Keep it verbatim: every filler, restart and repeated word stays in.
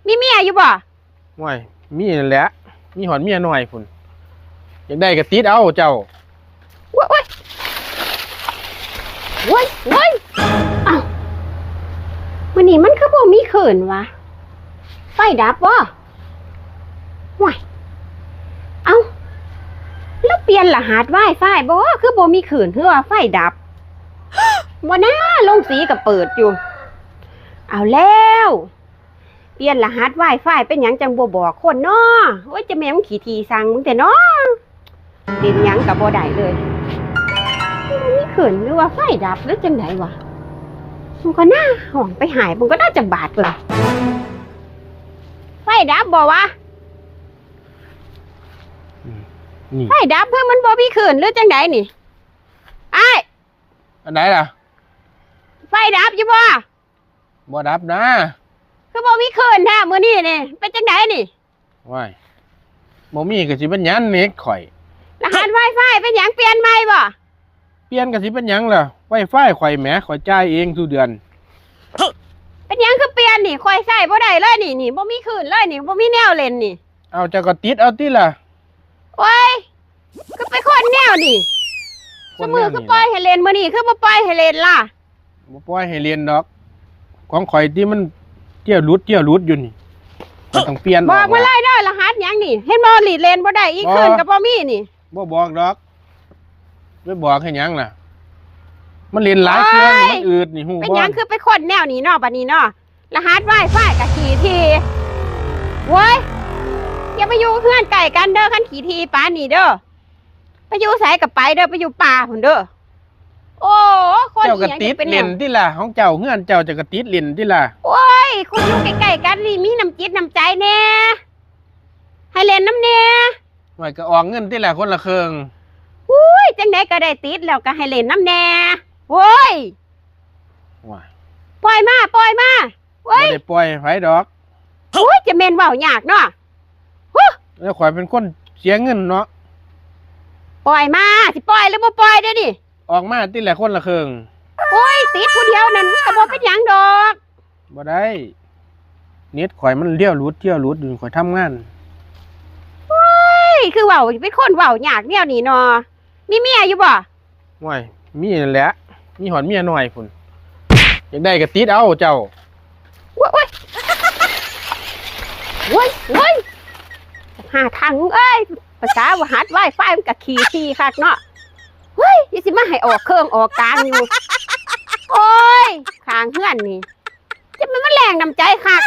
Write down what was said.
มีเมียอยู่บ่ ห่วย มีนั่นแหละ มีฮอดเมียน้อยพุ้น อยากได้ก็ติดเอาเจ้า โอ๊ย โอ๊ย โอ๊ย โอ๊ย อ้าว มื้อนี้มันคือบ่มีคลื่นวะ ไฟดับบ่ ห่วย เอ้า แล้วเปลี่ยนรหัส Wi-Fi บ่ คือบ่มีคลื่น คือว่าไฟดับ บ่นะ ลงสีก็เปิดอยู่ เอาแล้ว เปลี่ยนรหัส Wi-Fi เป็นหยังจั่งบ่บอกคนน้อ โอ๊ย จะแม่นมึงขี้ถี่สั่งมึงแท้น้อ เล่นหยังก็บ่ได้เลย บ่มีคลื่น หรือว่าไฟดับ หรือจั่งใดวะ มึงก็น่า ฮ้องไปหาย มึงก็น่าจะบาดเบิ่ง ไฟดับบ่วะ อืม นี่ ไฟดับ เพิ่นมันบ่มีคลื่น หรือจั่งใดนี่ อ้าย อันใดล่ะ ไฟดับอยู่บ่ บ่ดับนะ คือบ่มีคลื่นแท้มื้อนี้นี่ เป็นจั่งใดนี่ ว้าย บ่มีก็สิเป็นหยังเน็ตข่อย รหัส Wi-Fi เป็นหยัง เปลี่ยนใหม่บ่ เปลี่ยนก็สิเป็นหยังล่ะ Wi-Fi ข่อยแหม ข่อยจ่ายเองทุกเดือน เป็นหยังคือเปลี่ยนนี่ ข่อยใช้บ่ได้เลยนี่ นี่ บ่มีคลื่นเลยนี่ บ่มีแนวเล่นนี่ เอาเจ้าก็ติดเอาติล่ะ โอ๊ย คือเป็นคนแนวนี่ คนแนวนี่ ซุมื้อคือปล่อยให้เล่น มื้อนี้คือบ่ปล่อยให้เล่นล่ะ บ่ปล่อยให้เล่นดอก ของข่อยที่มันเที่ยวหลุดเที่ยวหลุดอยู่นี่ ข้อยต้องเปลี่ยนออก บอกมาเลยเด้อ รหัสหยังนี่ เห็นบ่ หลีดเล่นบ่ได้ อีก บ่ คลื่นก็บ่มีนี่ บ่บอกดอก ไปบอกให้หยังล่ะ มันเล่นหลายเครื่อง โอ๊ย มันอืดนี่ ฮู้บ่ เป็นหยังคือเป็นคนแนวนี้เนาะ บัดนี้เนาะ รหัส Wi-Fi ก็ขี้ถี่ โว้ย อย่าไปอยู่เฮือนใกล้กันเด้อ คันขี้ถี่ปานนี้เด้อ ไปอยู่ไสก็ไปเด้อ ไปอยู่ป่าพุ้นเด้อ โอ้ คน เจ้าก็ อีหยัง ติด เป็นแนว เล่นติล่ะ ของเจ้า เฮือนเจ้า เจ้าก็ติดเล่นติล่ะ โอ้ย คนอยู่ใกล้ๆกันนี่มีน้ำจิตน้ำใจแน่ ให้เล่นนำแน่ ห่วย ก็ออกเงินติล่ะ คนละครึ่ง อุ้ย จั่งใดก็ได้ติดแล้วก็ให้เล่นนำแน่ โอ้ย ว้าย ปล่อยมา ปล่อยมา โอ๊ย บ่ได้ปล่อยไผดอก โอ๊ย จะแม่นเว้ายากเนาะ ฮะ แล้วข่อยเป็นคนเสียเงินเนาะ ปล่อยมา สิปล่อยหรือบ่ปล่อยเด้อนี่ ออกมาติแหละคนละครึ่ง โอ๊ย ติดผู้เดียวนั่นก็บ่เป็นหยังดอก บ่ได้ เน็ตข่อยมันเที่ยวหลุดเที่ยวหลุดอยู่ ข่อยทำงาน โอ๊ย คือเว้า เป็นคนเว้ายากแนวนี้เนาะ มีเมียอยู่บ่ ห่วย มีนั่นแหละ มีฮอดเมียน้อยพุ้น อยากได้ก็ติดเอาเจ้า โอ๊ย โอ๊ย โอ๊ย โอ๊ย หาทางเอ้ย ภาษาว่าหัด Wi-Fi มันก็ขี้ถี่คักเนาะ เฮ้ย อย่าสิมาให้ออกเครื่องออกกลางอยู่ โอ๊ย ข้างเฮือนนี่ จะมันมาแรงน้ำใจคัก